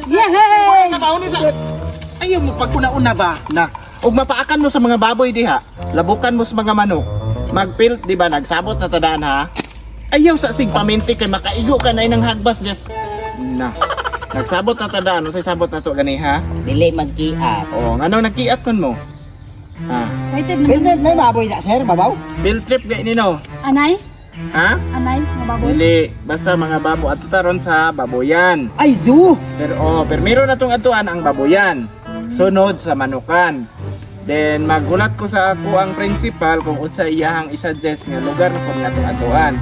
Yay! Ayaw mo pagkuna-una ba na ug mapaakan mo sa mga baboy diha, labukan mo sa mga manok. Magpil, di ba nagsabot na tadaan ha? Ayaw sa sig paminti kay makaigo ka na inang hagbas just na. Nagsabot na tadaan, unsay sabot na to gani ha? Dili magkiat. Oh, ngano nagkiat man mo? Ha? Excited naman. Field trip na baboy na, sir, babaw. Field trip gay nino. Anay? Ha? Anay? Mga baboy? Dili, basta mga babo ato taron sa baboyan. Ay, zoo. Pero oh, pero meron na tong atuan ang baboyan. Sunod sa manukan. Then magulat ko sa ako ang principal kung unsa iyahang i-suggest nga lugar na kung atong atuan.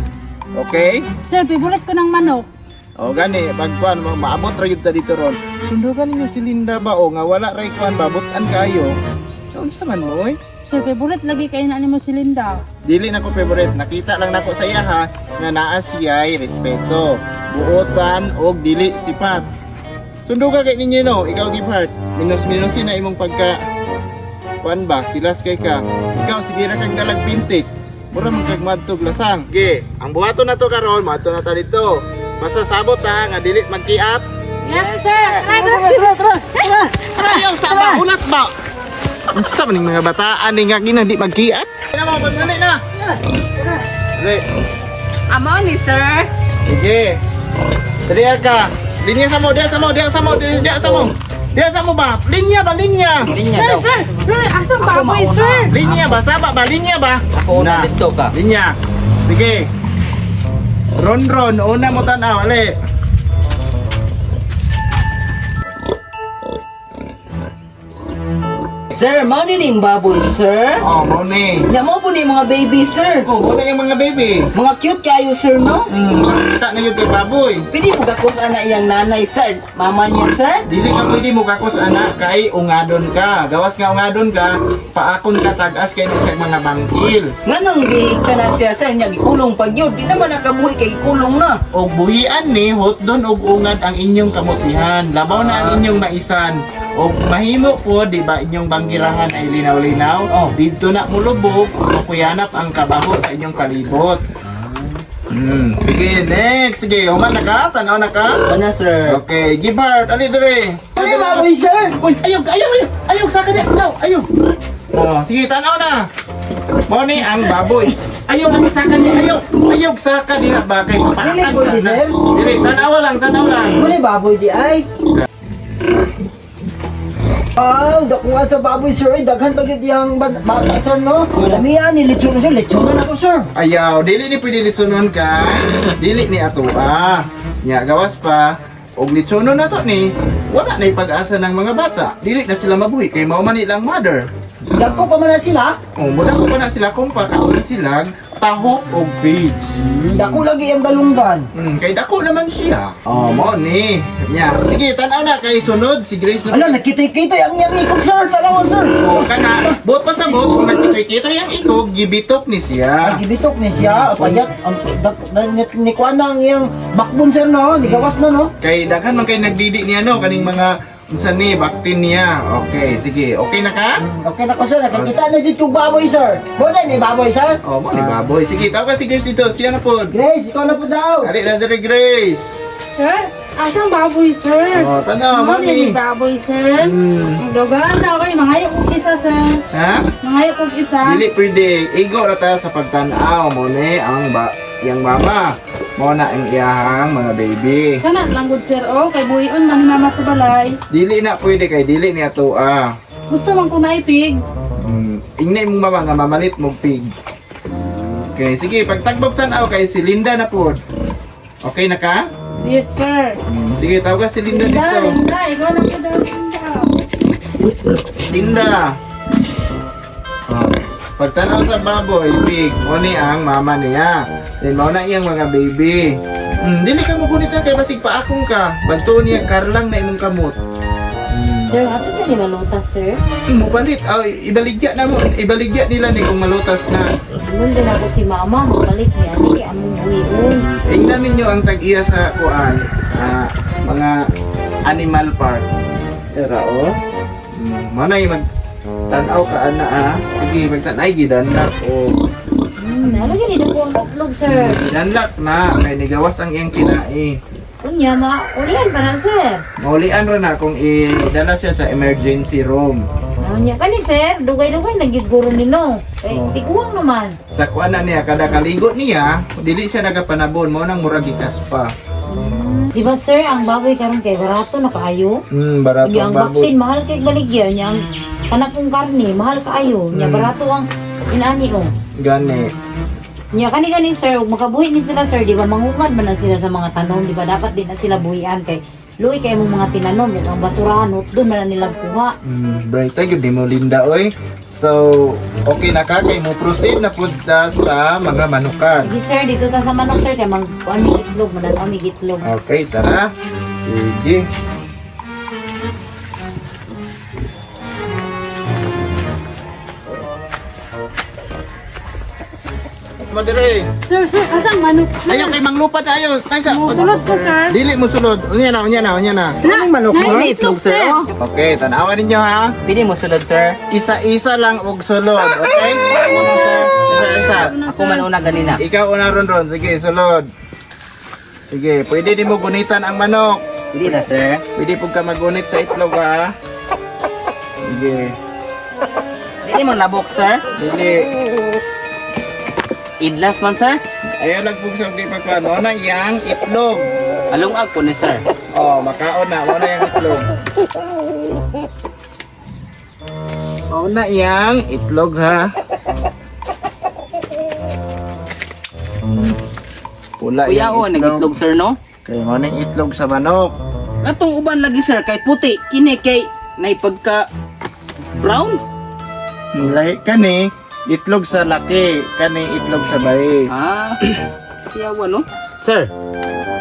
Okay? Sir, favorite ko ng manok. O gani pagkuan mo maabot ra gyud ta dito ron. Sundugan ninyo si Linda ba o nga wala ray kuan babutan kayo. Unsa man mo oy? Sir, favorite lagi kayo na mo si Linda. Dili na ko favorite. Nakita lang nako sa iya ha nga naa siya'y respeto, buotan og dili sipat. Sunduga kay ninyo no, ikaw give heart. Minus minusin na imong pagka kuan ba, kilas kay ka. Ikaw sige ra kag dalag pintik. Mura man kag madtog lasang. Sige, ang buhaton na to karon, moadto na ta dito. Basta sabot ha nga dili magkiat. Yes, sir! Tara, tara, tara. Ayaw sa ba, ulat ba? Unsa man ning mga bataan ni nga gina di magkiat? Na mo pagdali na. Dali. Amo ni sir. Sige. Dali ka. Linya sa mo, diya sa mo, diya sa mo, diya sa mo. Diya sa mo ba? Linya ba, linya? Linya Sir, daw. sir, sir, asang Ako baboy, mauna. sir? Linya ba? Saba ba? Linya ba? Ako Na. una dito ka. Linya. Sige. Ron ron, una mo tanaw, ali. Sir, mao ni ning baboy, sir. Oh, mo ni. Nya mo po ni mga baby, sir. Oh, mo na yung mga baby. Mga cute kayo, sir, no? Kita na yun kay baboy. Pwede mo gakos ana iyang nanay, sir. Mama niya, sir. Dili ka pwede mo gakos anak kay ungadon ka. Gawas nga ungadon ka, paakon ka tagas kay ni siya mga bangkil. Nganong gihigta na siya, sir, nya gikulong pag yun. Di naman nakabuhi kay gikulong na. Og buhian ni hotdon og ungad ang inyong kamutihan. Labaw na ang inyong maisan. Og mahimo po, di ba, inyong banggirahan ay linaw-linaw. Oh. Didto na mulubog, makuyanap ang kabaho sa inyong kalibot. Sige, next. Sige, human na ka, tanaw na ka. Ano, sir? Okay, give heart. Ali dire. Ano yung baboy, sir? Uy, ayaw, ayaw, ayaw. Ayaw sa akin. No, ayaw. Oh, sige, tanaw na. Mo ni ang baboy. Ayaw na sa akin. Ayaw. Ayaw sa akin diha ba kay papakan Dili, pwede, ka na. sir. Dili, tanaw lang, tanaw lang. Ano yung baboy di ay? Ah, dakuha sa baboy, sir. Ay, daghan pa gyud iyang bata, sir, no? Lamian ni lechon, sir. Lechon na nako, sir. Ayaw, dili ni pwede litsunon ka. Dili ni atua. Nya gawas pa og litsunon na to ni wala na pag-asa ng mga bata. Dili na sila mabuhi kay mao man ilang mother. Dagko pa man na sila. Oh, muna ko pa na sila kung pakaon sila tahop og page. Dako lagi ang dalunggan. Kay dako naman siya. Oh, mo ni. Nya. Sige, tan-aw na kay sunod si Grace. Na. Ala, nakitoy-kitoy ang iyang ikog, sir. Tanawa, sir. Oh, kana. Buot pa sa buot kung nagkitoy-kitoy ang ikog, gibitok ni siya. Ay, gibitok ni siya. Payat, ang, dak, na, ni, ni kuwan na ang iyang backbone, sir, no? Nigawas na, no? Kay daghan man kay nagdidi niya no kaning mga unsa ni baktin niya. Okay, sige. Okay na ka? Okay na ko, sir. Nakikita na dito yung baboy, sir. Wala ni baboy, sir. Oh, mo ni baboy. Sige, tawag ka si Grace dito. Siya na pod. Grace, ikaw na po daw. Ari na diri Grace. Sir, asang baboy, sir? Oh, tanaw, Mao mami. ni baboy, sir. Hmm. Ang na ako, mangayo kog isa, sir. Ha? Mangayo kog isa. Dili pwede. Igo ra ta sa pagtan-aw mo ni ang ba yang mama. Mo na ang iyahang mga baby. Kana lang gud, sir, oh, kay buhion man ni mama sa balay. Dili na pwede kay dili niya tuwa. Gusto man ko naipig. Ingnay mong mama nga mamalit mong pig. Okay, sige, pagtagbog tanaw kay si Linda na pod. Okay na ka? Yes, sir. Sige, tawag ka si Linda Linda, dito. Linda, ikaw lang po daw, Linda. Linda. Oh. Pagtanaw sa baboy, pig, mo ni ang mama niya. Then mao na iyang mga baby. Dili ka mo gunit kay basig paakong ka. Bantuon niya karlang na imong kamot. Sir, happy na ni malutas, sir. Mupalit, ay ibaligya na mo, ibaligya nila ni kung malutas na. Ganun din ako si mama, mabalik niya. Hindi kay among buhion. Tingnan ninyo ang tag-iya sa kuan, mga animal park. Era oh. Mao na yung mag tan-aw ka ana ah. Sige, magtan-ay gidanlak oh. Nalagyan ni dako ang itlog, sir. Gidanlak na kay nigawas ang iyang kinai. Unya, maulian pa na, sir. Maulian ra na kung idala siya sa emergency room. Unya, kani sir, dugay-dugay nagyud ni no. Kay Oh. tiguang naman. Sa kuan na niya kada kaligo niya, dili siya nagapanabon mo nang murag gikas pa. Di ba sir, ang baboy karon kay barato na kaayo? Barato Unya ang ang baboy. baktin mahal kay baligya, unya ang kanapong karne mahal kaayo, unya barato ang inani oh. Gani. Nya kani gani sir, ug makabuhi ni sila sir, di ba mangungad man na sila sa mga tanom, di ba dapat din na sila buhian kay luoy kay mong mga tinanom ug ang basurahan hutdon man na nila kuha. Bright ay gyud nimo Linda oy. So, okay na ka kay mo proceed na pud ta sa mga manukan. Sige sir, dito ta sa manok sir kay mag kuan mi itlog, manan mi itlog. Okay, tara. Sige. Madere. Sir, sir, asa ang manok, sir? Ayaw kay manglupa tayo. Tayo sa Musulod ko, sir. Dili mo sulod. Unya na, unya na, unya na. Anong manok Na, sir? itlog, sir. Okay, tanawan ninyo ha. Pili mo sulod, sir. Isa-isa lang og sulod, okay? Isa-isa. Ako man una ganina. Ikaw una ron ron. Sige, sulod. Sige, pwede din mo gunitan ang manok. Pili na, sir. Pwede po ka magunit sa itlog ha. Sige. Dili mo labok, sir. Dili. Idlas man, sir. Ayaw lagpug sa di pagkuan. Mo na yang itlog. Alungag po ni sir. Oh, makaon na. Mo na yang itlog. Mo na yang itlog ha. Pula Kuya yang o, nag-itlog, sir, no? Kay mo na yung itlog sa manok. Katong uban lagi, sir, kay puti, kini kay naipagka brown. Lahi kani itlog sa laki, kani itlog sa bayi. Ah, kuya no? Sir,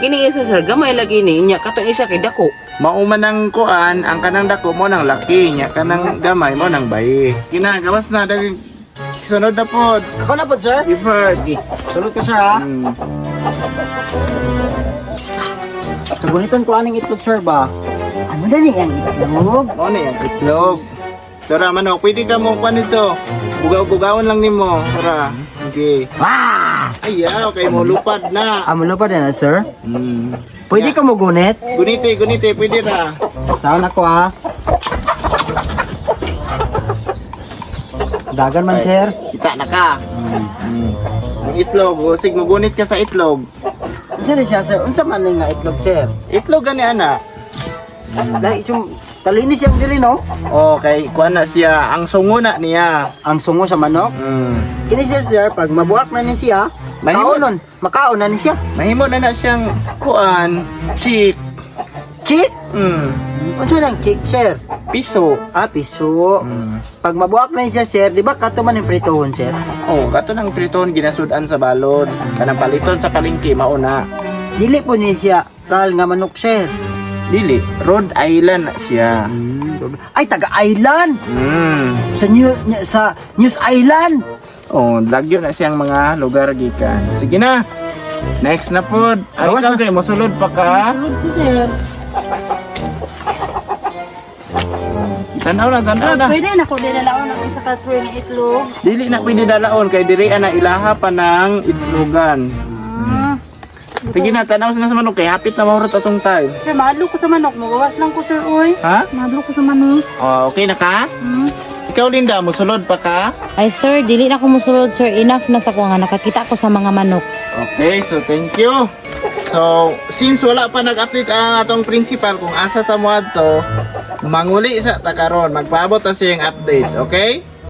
kini isa, sir, gamay lagi ni inya katong isa kay dako. Mauman ang kuan, ang kanang dako mo ng laki, nya kanang gamay mo ng bayi. Ginagawas na dagig sunod na pod. Ako na po sir. You first. Sige, sulod ko sir ha. So guniton ko aning itlog sir ba? Ano na ni ang itlog? Mo na yung itlog. Tara manok, pwede ka mo kuan nito. Bugaw-bugawan lang nimo. Tara. Sige. Wah! Ayaw, kay mo lupad na. Amo pa din na sir. Pwede ka mo gunit? Gunite, gunite, pwede ra. Taon ako ha. Dagan man sir. Kita na ka. Ang itlog, usig mo gunit ka sa itlog. Sir siya sir, unsa man ni nga itlog sir? Itlog gani ana. Dahil yung talinis siyang dili no? Okay, kuan na siya. Ang sungo na niya. Ang sungo sa manok. Kini siya sir, pag mabuak na ni siya, Mahimo. kaonon, makaon na ni siya. Mahimo na na siyang kuan, chick. Chick? Unsa nang chick sir? Piso. Ah, piso. Pag mabuak na ni siya sir, di ba kato man yung pritohon sir? Oh, kato nang pritohon ginasud-an sa balon. Kanang paliton sa palengke mauna. Dili po ni siya kal nga manok sir. Dili, Rhode Island na siya. Ay, taga Island. Sa News Island. Oh, lagyo na siyang mga lugar gikan. Sige na. Next na pod. Ay, Gawas ikaw na. kay mosulod pa ka. Sulod ko, sir. Tanaw na, tanaw na. Pwede na ko dinalaon ang isa ka tray ng itlog. Dili na pwede dalaon kay diri ana ilaha pa ng itlogan. Ah. Sige na, tanaw na sa manok kay hapit na mahurot atong time. Sir, mahadlok ko sa manok. Magawas lang ko, sir, oy. Ha? Mahadlok ko sa manok. Oh, okay na ka? Hmm. Ikaw Linda, mosulod pa ka? Ay sir, dili na ko musulod sir, enough na sa ko nga nakakita ko sa mga manok. Okay, so thank you. So, since wala pa nag-update ang atong principal kung asa ta mo adto, manguli sa ta karon, magpaabot ta siyang update, okay?